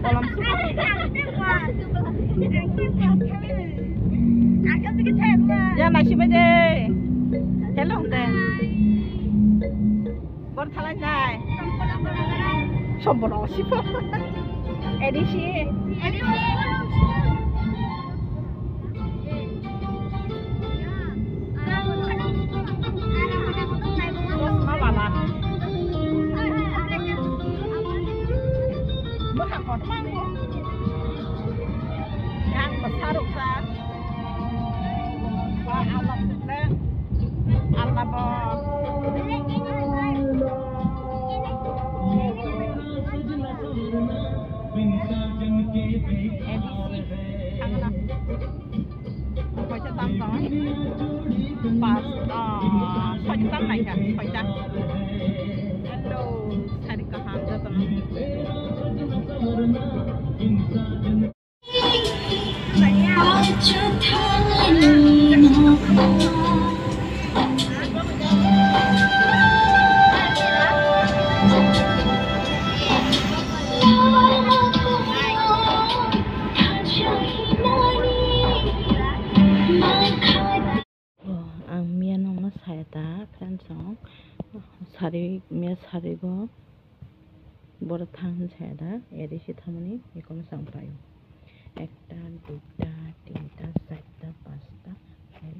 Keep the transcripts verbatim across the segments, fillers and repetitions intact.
Kolam. Ya, nasi baje. Hello, de. Bor thalai jai. Somboro sipo. Edisi. Chosma wala. Bwkha kotor mango. Yang bwsa rukha. Ba, Allah sukle. Allah bo. Edisi. Thangna. Koita tam tong? Pas, ah, soita tam naikha, soita. Hello, sari kaham jotono. Oh, ang miya nokno saya ta, friends rok. Sari, miya sari bo. Borok thang hwn saya da, A D C thangmani, eko no chang pai o. Ekta, duita, tinta, charta, pasta, soi,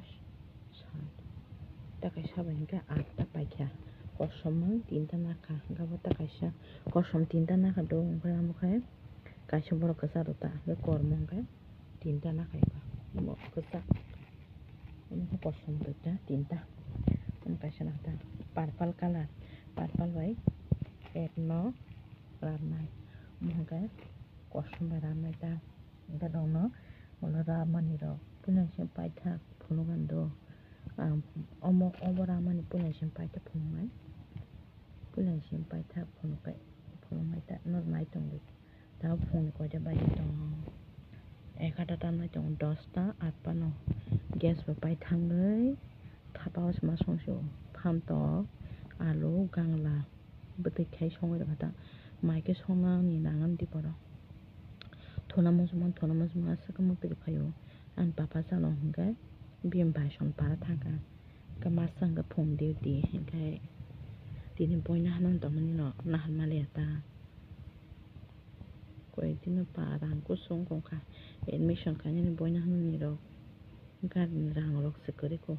sat. Ta kaisa bai hwnkhe atta paikha. Kosom no tinta nakha, hwnkhe bo ta kaisa kosom tinta nakha do, hwnkhe amo khe kaisa borok kwcharo ta, hwnkhe kormo hwnkhe tinta nakha eba. Omo kwchak. Omo khe kosom duita, tinta. Omo kaisa nakha purple colour. Purple bai ekno rabnai. Omo hwnkhe kosom bai rabnai ta. Hwnkhe rokno ulo rabmani rok puila se paithak phunukgani do. Ang omo, obo rabmani puila se paithak phunuknai. Puila se paithak phunuknai ta norok nai tongdi. Tabuk phungni koita baji tongo? Egarta tamnai tongo, dosta atpano. Gas bo pai thangwi thapa o se ma song sio. Phantok, alu, gangla bwtwi khai songwi rwkha ta. Mai khe songnani nang ani di borok. Thuna muchungma, thuna muchungma aswk mwtwi rwkhaio. Ani papa chano hwnkhe bini bason para thangkha. Hwnkhe masa hwnkhe phone duty, hwnkhe tini boina hwnwi tongmani no naharmaliya ta. Koi dino pa rang kusung kongkha, admission khainani boina hwnwi rok gari ni rang rok se kwrwi kho.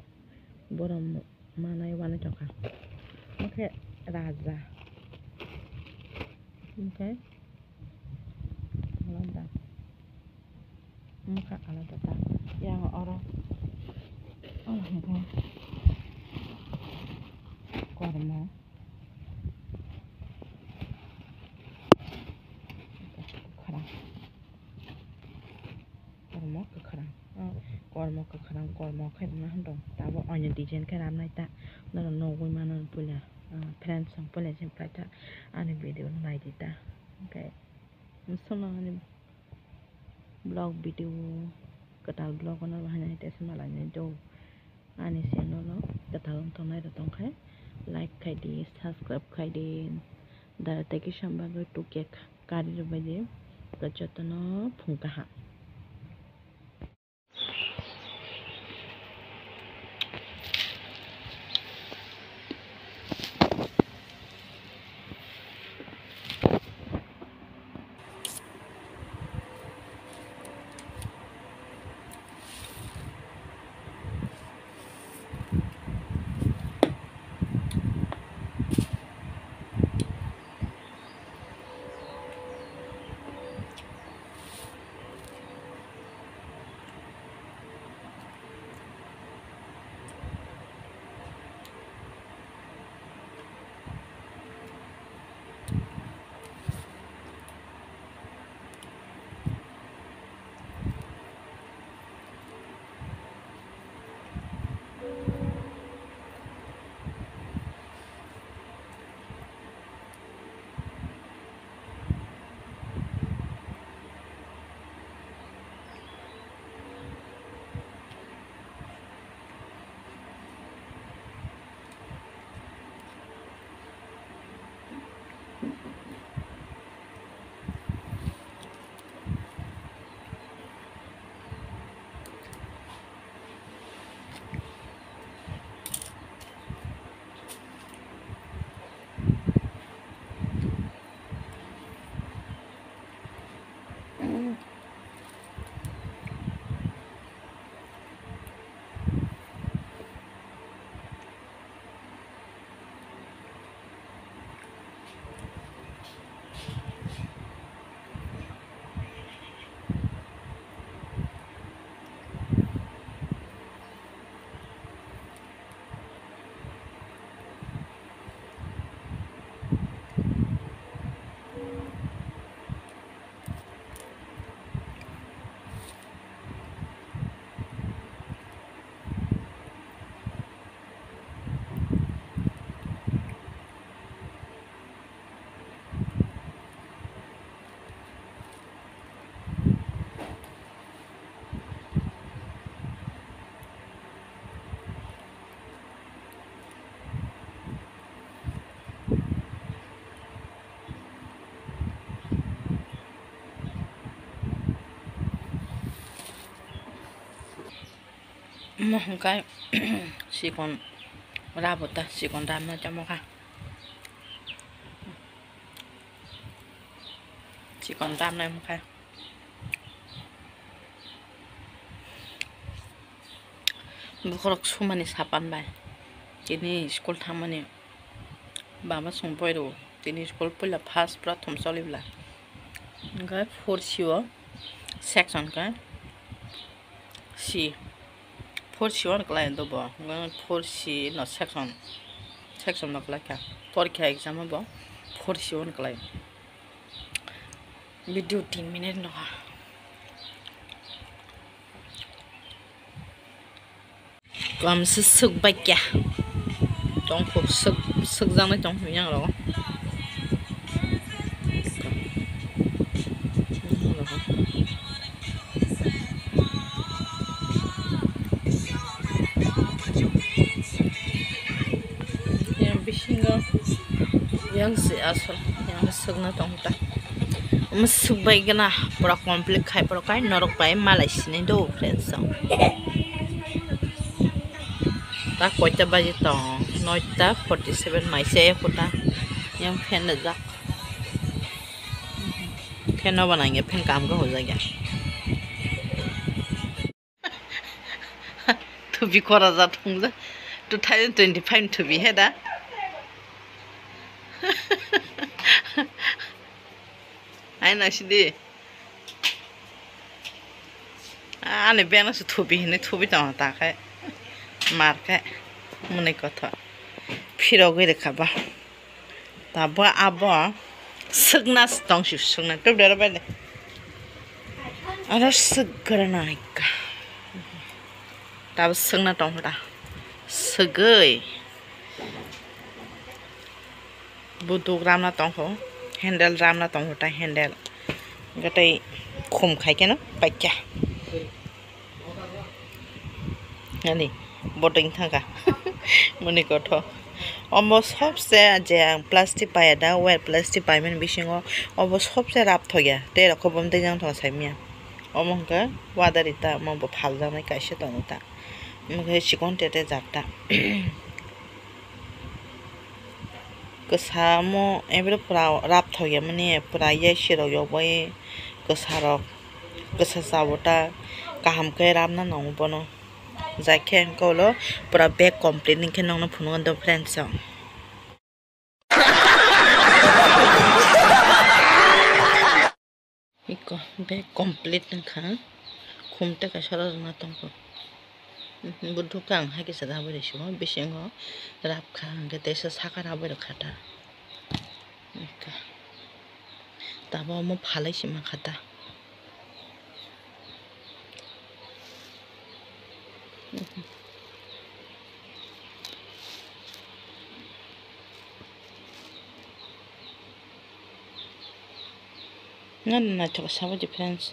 Borok manai wanai tongkha. Hwnkhe raja. Hwnkhe alada. Wngkha alada ta. Yang oro, oro hwnkhe kormo. Kwkhwrang. Kormo kwkhwrang. O kormo kwkhwrang, kormo khe rwna hwn tong. Tabuk oino design khe ramnai ta. Norok nugwi mano puila, ah, friends rok puila jempai ta ani video no naidi ta. Hwnkhe sono ani vlog video, kwtal vlog no bahai nai tei se malai nai do. Ani channel o kwtal wng tongnai rok tongkhe like khai di, subscribe khai di. Dara tei kisa bagwi tukya kha-, kari rwbai di. Jotono phung kaham. Omo hwnkhe chikon rabo ta, chikon ramna tamo kha. Chikon ramnai wngkha. Bokhorok sumani sapan bai. Tini school thangmani baba song poi rwo. Tini school puila first prathom choli bwla. Hwnkhe four C o section khe C. Four C o kwlai do bo. Hwnkhe four C no section. Section no kwlai kha. Porikha exam o bo four C o kwlai. Video tin minute no ha. Kom se suk bai kya. Tong kho suk, suk jang nai tong yang ro. Yang bisingo yang se asal yang sukna tong ta. Omo suk bai gana pura complete khai pura kai norok bai malai sinai do friends song. Ta koita baji tong? Noita forty seven mai se ekota. Yang fan rwjak. Fan no banang ya, fan kam go hojak ya. Thubi kora ja thung ja. Two thousand twenty five thubi he da. Ai na sidi. Ani beng se thubi hinui thubi tong ta khe mar khe mwnwi kotho phirogwi rwkha ba. Tabo abo swkna se tong si swkna tubdero bai de. Aro swk gra nai ka. Tabo swkna tong ta swgwi. Buduk ramna tongkho, handle ramna tongkho ta handle. Gatai khum khai keno paikya. Ani boting thangka. Muni kotho. Omo sobse je ang plastic paya da, wire plastic paimani bisingo obo sobse rap thokya. Tei rokho bomtei jang thok saimya. Omo hwnkhe wadarita, omo bo phaljaknai kaisa tongo ta. Omo khe chikon tete jak ta. Kwsa omo ebro pura rap thok ya mani pura yasi rok yokbai kwsa rok kwsa chabo ta kaham khe ramna nango bono jai khe hwnkhe ulo pura bag complete ni khe nokno phunukgo friends rok. Iko bag complete wngkha. Khum tei kaisa rwjakna tongkho. Bo dukha ang hai kisa rabwi rw sio, bisingo rap kha, hwnkhe teisa saka rabwi rw kha ta. Iko. Tabuk omo phalai se mankha ta. Nang naithok sabai di friends,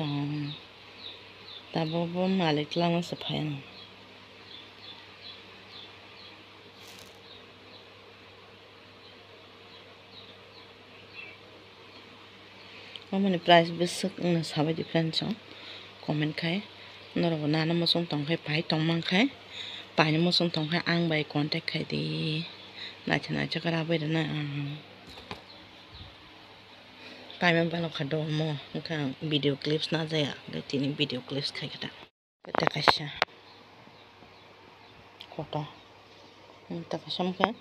tabuk bo malik twlangma se phai ano. Omo ni price bwswk wngna sabai di friends o comment khai norok bo nana muchung tong khai pai tong man khai paini muchung tong khai ang bai contact khai di naitha naitha khe rabwi rwna ang paima balo kha do omo wngkha ang video clips na jaya tini video clips khai khe ta. Tei kaisa kotor. Tei kaisa wngkha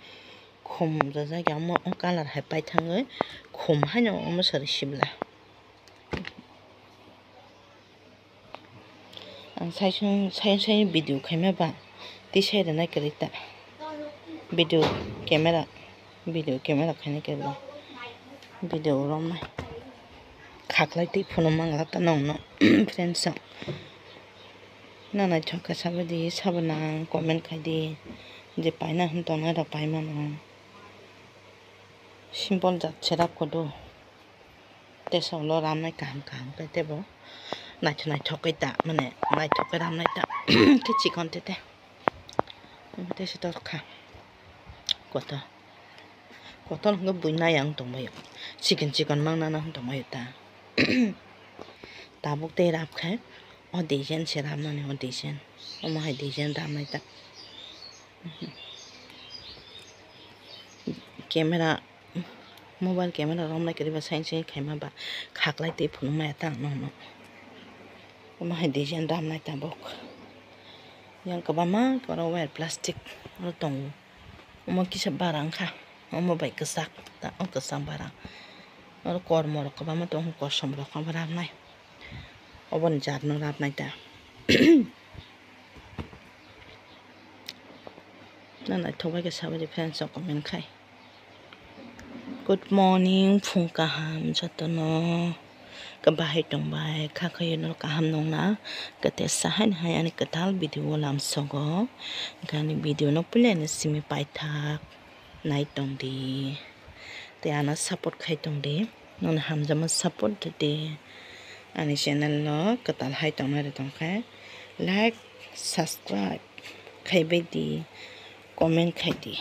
khum rwjak ya, omo colour hai paithangwi khum haino omo sari sibla. Ang sai sung, sai sai video khaima ba tei sai rwnai kwrwi ta. Video camera, video camera khainai kwrwi. Video romnai. Khaklai tei phunuk manglak ta nongno friends rok. Na naithok khe sabai di, sabo nang comment khai di, je paina hwn tongnai rok pai mano. Simple jat se rap kodo. Tesa ulo ramnai kaham kaham khe tebo naithok naithok khe ta, mane naithok khe ramnai ta khe chikon tete. Tesa tor kha kotor. Kotor hwnkhe buina yang tongbaio. Chikon chikon mangnana hwn tongbaio ta. Tabuk tei rap khai. O design se ramnani, o design. Omo hai design ramnai ta. Camera, mobile camera romlai kwrwi ba sain sain khaima ba khaklai tei phunukmaya ta nono. Omo hai design ramnai tabuk. Yang kwbangma kwbangma wire plastic oro tongo. Omo kisa bara wngkha, omo bai kwchak ta, o kwchak bara. Oro kormo rok kwbangma tongo, kosom rok omo ramnai. Oboni jat no ramnai ta. Na naithok bai khe sabai di friends rok comment khai. Good morning, phung kaham jotono. Khe bahai tongbai kha khayo no kaham nongna. Khe tesa haino hai ani kwtal video o lamsogo. Khe ani video no puila ni simi paithak nai tongdi. Tei ano support khai tongdi. Nono hamjakma support rwdi. Ani channel no kwtal hai tongna rw tongkhe like, subscribe khaibai di, comment khai di.